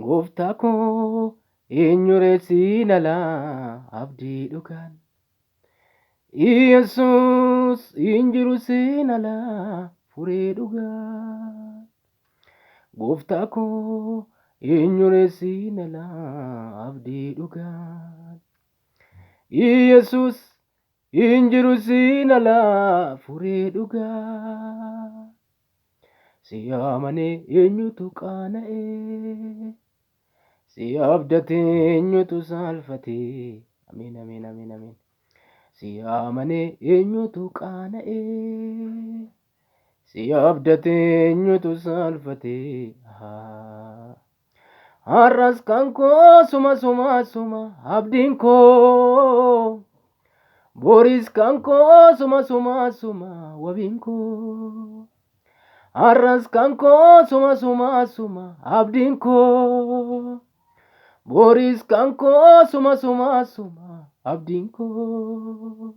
Gooftaa koo eenyuree siin alaa abdii dhugaan. Yesuus hin jiru siin alaa furee dhugaa. Gooftaa koo eenyuree siin alaa abdii dhugaa. Yesuus hin jiru siin alaa furee dhugaa. Si amanee eenyutu qaana'ee? Si abdatee eenyutu saalfatee? Ameen ameen ameen ameen. Si amanee eenyutu qaana'ee? Si abdatee eenyutu saalfatee? Har'as kan koo suma suma suma abdiin koo. Boris kan koo suma suma suma wabiin koo. Har'as kan koo suma suma suma abdiin koo. Boris kan koo suma suma suma abdiin koo.